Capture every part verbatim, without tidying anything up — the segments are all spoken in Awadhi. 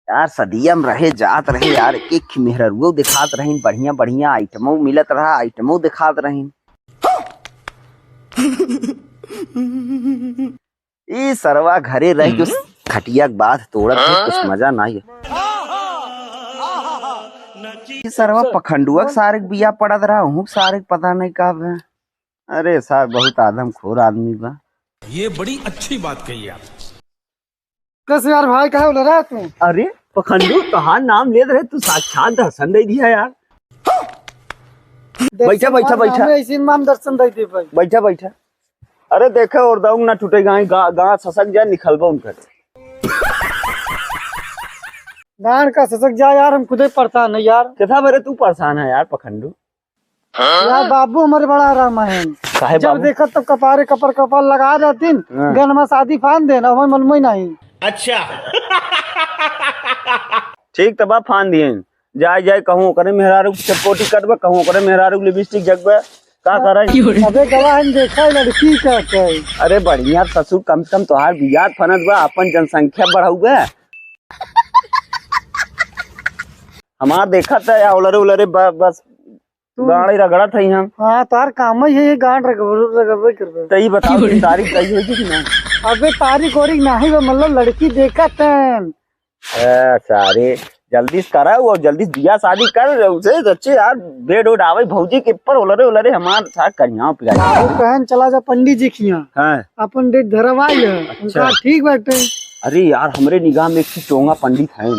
यार, सदियम रहे जात रहे यार, एक एक मेहररुओ दिखात रहीन, बढ़िया बढ़िया आइटमो मिलत रहा, आइटमो दिखात रहीन। ई सरवा घरे रह के खटिया के बात तोड़त है, कुछ मजा ना है। ई सरवा पखंडुआ के सारे के बिया पड़त रहा, उहू के सारे के पता नहीं का बा। अरे सार, बहुत आदमखोर आदमी बा। ये बड़ी अच्छी बात कही आप। कस यार भाई, काहे बोल रहा तू? अरे पखंडू, तोहार नाम लेत रहे, तू साक्षात दर्शन दे दिया यार। बैठा, बैठा, बैठा। हमें ऐसे नाम दर्शन दे दे भाई। बैठा, बैठा। अरे देखे, और दऊंग ना टूटे गाय, गा-, गाँव ससक जाए, निकलबो उनकर। गांड का ससक जाए यार, हम खुदे परेशान है यार। कितना बरे तू परेशान है यार पखंडू? यार बाबू हमारे बड़ा आराम है। काहे जब बाबू? देखत तब कपारे कपर कपार लगा रहतीन, हाँ। गनमा शादी फान देन, अब हमें मन में नहीं। अच्छा। ठीक तबा फान दिए। जाए जाए कहूँ ओकरे मेहरारू के चटकोटी कटबे, कहूँ ओकरे मेहरारू के लिपस्टिक जगबे, का करे? अबे गवाह हम देखा लड़की का कहे। अरे बढ़िया ससुर, कम से कम तोहार बियाह फनत बा, अपन जनसंख्या बढ़ाउबे। हमार देखत है या उलरे उलरे ब-, बस तू गाड़ी रगड़त है हम। हाँ, तार काम ही है ये गांड रगड़-, रगड़बे करबे। तो ये बताओ कि तारीख तय होई कि नहीं? अबे तारीख ओरीख नहीं बा, मतलब लड़की देखत हैं। ए, सारे जल्दी से कराओ और जल्दी से बियाह शादी कर, उसे अच्छे यार बेड उड आवे भौजी के ऊपर उलरे उलरे हमार साथ करिया पिया। बाबू कहन चला जा पंडित जी खिया। हाँ। अपन डेट धरवाई है। अच्छा। उनका ठीक बाटे। अरे यार, हमरे निगाह में एक ठे चोंगा पंडित है।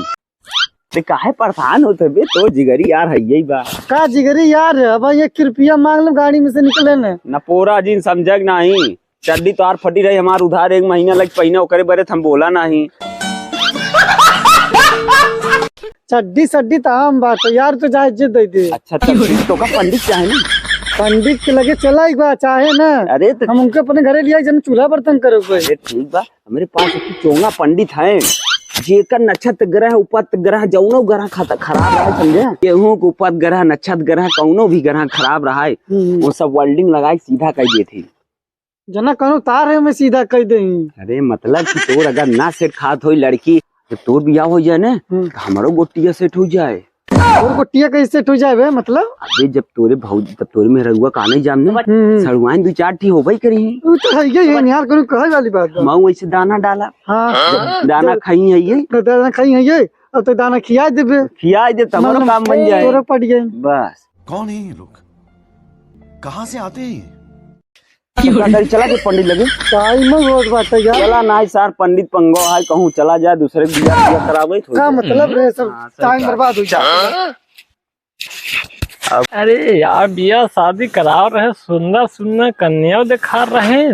ते काहे परेशान होत हबे? तो जिगरी यार है यही बा। का जिगरी यार है? अब एक रुपया मांग लो, गाड़ी में से निकले ने। न पोरा जिन समझक नाही, चड्डी तोहार फटी रही, हमार उधार एक महीना लग पहिना, ओकरे बरे त हम बोला नाही। चड्डी सड्डी त आम बात है यार, तो चाहे जे दे दे। अच्छा, तब ठीक तो का पंडित चाहे ना? पंडित के लगे चला एक बार, चाहे ना। अरे तो हम उनके अपने घरे लिया, जन चूल्हा बर्तन करो कोई। अरे ठीक बा, हमरे पास एक चोंगा पंडित है, जेकर नक्षत्र ग्रह, उपत ग्रह, जौनो ग्रह खत-, खराब रहे, समझे? केहू के उपत ग्रह, नक्षत्र ग्रह, कौनो भी ग्रह खराब रहे, हम्म। वो सब welding लगाए सीधा कर देते। जना कौनो तार है, मैं सीधा कर दे। अरे मतलब कि तोर अगर ना सेट खात होई लड़की, तो तोर बियाह हो जाए ना, हम्म। तो हमरो गोटिया सेट हो जाए। और गोटिया कैसे सेट हो जाए बे, मतलब? अबे जब तोरे भौजी, जब तोरे मेहररुआ का नहीं जाम ने, हम्म। सड़ुआइन दू चार ठी होबे करी। वो तो है ही है, यार कोनो कहे वाली बात बा। माऊ ऐसे दाना डाला। हाँ। जब दाना जब खाई है ये। तो दाना खाई है ये, अब तो दाना खिया देबे। खिया दे, तब हमारो मतलब काम बन जाए। तोरे पड़ गए। बस। कौन है ये लोग? कहाँ से आते हैं ये? का करी, चला के पंडित लगे? टाइम होत बाटे यार। चला ना सार, पंडित पंगो है, कहूँ चला जाए, दूसरे के बियाह, बियाह करावे, थोड़ी का देर। मतलब रे, सब हाँ, सही टाइम बात। बर्बाद हो जाए। अरे यार, बियाह शादी करा रहे, सुंदर सुंदर कन्या दिखा रहे।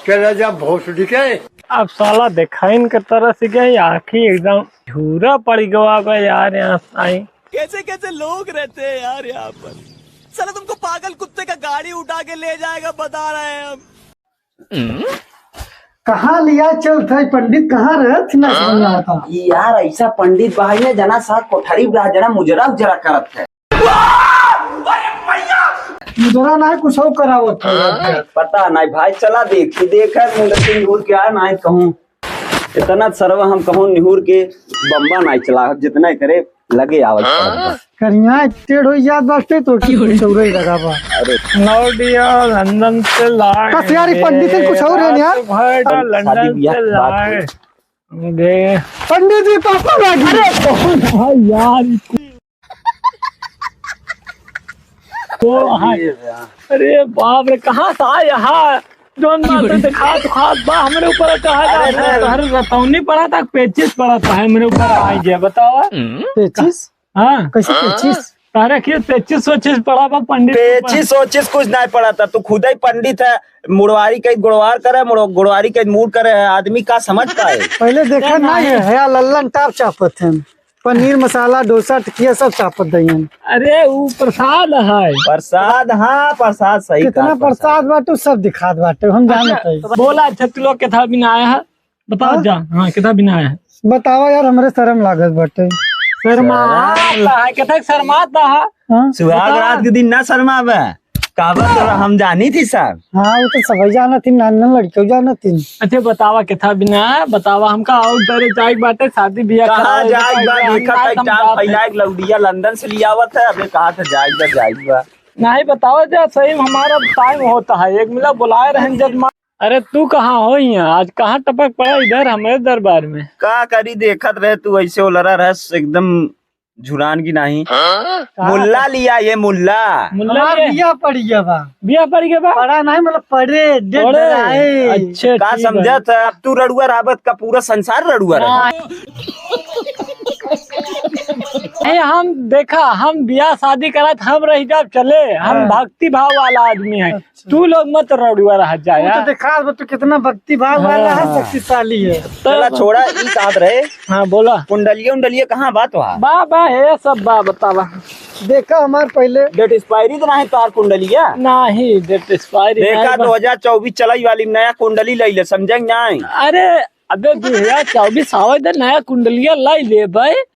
के राजा भोसड़ी के। अब साला देखाइन के तरह से गए, आँखी एकदम झूरा पड़ गवा बा यार, यहाँ आई। कैसे कैसे लोग रहते हैं यार यहाँ पर। साला तुमको पागल कुत्ते का गाड़ी उठा के ले जाएगा, बता रहे हैं हम। कहाँ लिया चल थे पंडित, कहाँ रहत ना समझ में आता। ई यार ऐसा पंडित बा है ना, जना सा कोठरी बा, जना मुजरा उजरा करत है। मुजरा ना है, कुछ और करावत है। पता नहीं भाई, चला देखी, देखा मुंडा सिंदूर क्या है, नहीं कहूँ। इतना सरवा हम कहूँ निहुर के बम्बा नहीं चला, जितना करे लगे आवत पड़त बा। करिया टेढ़ हो जात बाटे तो की कुछ और ही लगा बा। अरे। नौ डियर लंदन से लाए बस यार, ये पंडित है, कुछ और है यार। रात भर शादी लंदन बियाह से की बात लाए। हुई। दे। पंडित जी, पापा लागी। अरे कौन है यार? ओ, हाँ। अरे बाप रे, कहाँ से आए यहाँ? जौन माता दिखा तो खात बा, हमरे ऊपर चढ़ा जा। अरे, अरे, अरे, रतौनी पड़ा था, पेचिस पड़ा था, हमरे ऊपर आ गया, बताओ। पेचिस? हाँ। कैसे पेचिस? तारे के पेचिस वेचिस पड़ा बा पंडित के ऊपर। पेचिस वेचिस कुछ नहीं पड़ा था, तू खुद ही पंडित है। मुड़वारी के गुड़वार करे, मुड़-, गुड़वारी के मूड़ करे है, आदमी का समझ पाए? पहले देखा ना ये, है लल्लन टाप चापत है। पनीर मसाला, डोसा, टिकिया सब चापत दइहन। अरे, ऊ प्रसाद है। प्रसाद, हाँ, प्रसाद सही कितना कहा, प्रसाद। प्रसाद बाटे, सब दिखात बाटे, हम जानत अच्छा, हई। तो बोला, अच्छा, तू लोग कितना बिना आया है? बताओ हाँ? जा, हाँ, कितना बिना आया है? बतावा यार, हमरे शर्म लागत बाटे। शर्मात शर्म। है, कितना शर्मात है? हाँ? सुहाग बता। रात के दिन ना शर्मावे। काबर तोरा हम जानी थी सर। हाँ, वो तो सबै जानत ही, नान नान लड़कियों जानत ही। अच्छा बतावा, केथा बिना बतावा हमका, और तोरे जाइक बाटे शादी बियाह कहाँ करावे जाइक बा? बताइए, देखा हम कई टाइम बताइए। फैलाए लौडिया लंदन से लियावत है, अबे कहाँ से जाइक बा, जाइक बा। नहीं बतावा जा, सही हमारा टाइम होता है, एक मिला बुलाए रहन जजमान। अरे तू कहाँ हो यहाँ? आज कहाँ टपक पड़ा इधर हमारे दरबार में? का करी, देखत रहे तू ऐसे ओलरा रहस एकदम झुरान की नाही। हाँ? मुल्ला लिया ये मुल्ला। मुल्ला हमार लिया? बिया पड़ गया बा। बिया पड़ गया बा? पड़ा नहीं, मतलब पड़े, डेढ़ पड़े। धराए। अच्छा, का ठीक समझा बा। था? अब तू रड़ुआ राबत का पूरा संसार रड़ुआ रहा। हाँ। ए, हम देखा, हम बियाह शादी करत हम रह जाब चले, हम हाँ। भक्ति भाव वाला आदमी है। अच्छा। तू लोग मत रड़ुआ रह जा वो तो यार। देखा बा तू कितना भक्ति भाव वाला है, हाँ। शक्तिशाली है। चला तो छोड़ा, ई कहत रहे। हाँ, बोला। कुंडलिया उंडलिया कहाँ बा तोहार? बा, बा, है सब बा, बतावा। देखा हमार पहले। डेट एक्सपायरी तो ना है तोहार कुंडलिया? नहीं, डेट एक्सपायरी देखा, नहीं बा। दो हजार चौबीस चलाई वाली नया कुंडली लई ले, समझे कि नहीं? अरे, अबे दो हजार चौबीस आवे दे, नया कुंडलिया लाई ले भाई।